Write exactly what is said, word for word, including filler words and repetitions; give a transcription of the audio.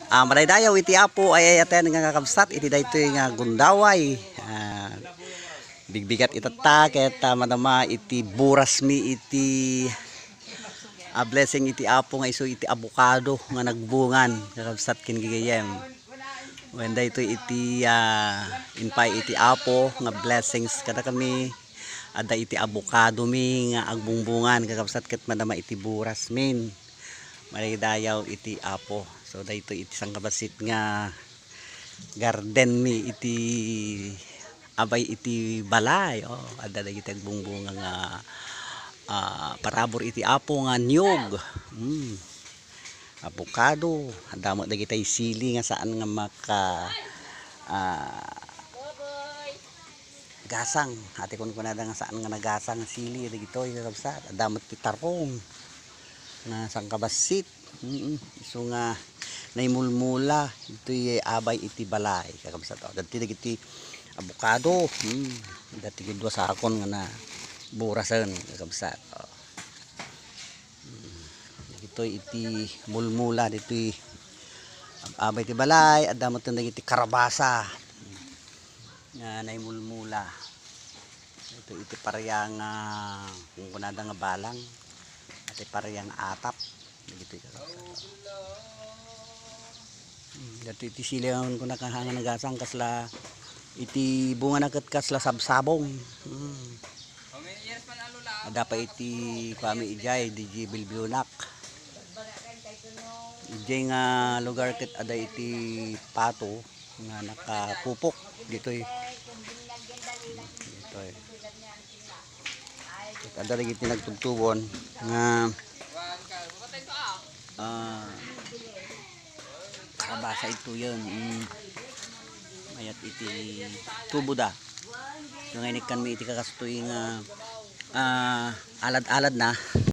Ah, madaydayaw iti Apo, ay ayaten nga kakabsat, iti daytoy nga gundaway. Ah, bigbigat itatta, ket, ah, madama iti burasmi iti, ah, blessing iti Apo nga isu iti abokado nga nagbungan, kakabsat ken gigayem. Wen daytoy iti, ah, impay iti Apo nga blessings kadakami. Adda iti abokado mi nga agbungbungan, kakabsat, ket madama iti buras min. Madaydayaw iti Apo. So, daytoy iti sangkabassit nga garden mi iti abay iti balay. Oh, adda dagiti agbungbunga nga, ah, parabur iti Apo nga niyog. Mm. Abokado, adda met dagiti sili nga saan nga maka, ah, gasang. Ati kunkunada nga saan nga nagasang nga sili dagitoy, kakabsat. Adda met ti tarong nga sangkabassit. Mm, isu nga naimulmula ditoy abay iti balay, kakabsat. Oh, dagiti dagiti abokado. Mm, dagiti gudua sakon nga naburasen, kakabsat. Oh. Dagitoy iti mulmula ditoy abay ti balay, adda met dagiti karabasa nga naimulmula. Ito iti paria nga kunkunada nga balang, iti paria nga atap. Dagitoy kakabsat. Hmm, dagitoy iti sili nga kunkunada nga nagasang kasla iti bunga na ket kasla sabsabong. Hmm. Adda pay iti kuami idiay, D J Bilbionak. Idiay nga lugar ket adda iti pato nga nakapupok ditoy. Ditoy. Ket adda dagiti nagtubtubon nga, ah, karabasa ituyen. Mm. Mayat iti tubo da. So, nga inikkan mi iti kakastoy nga, ah, alad-alad na.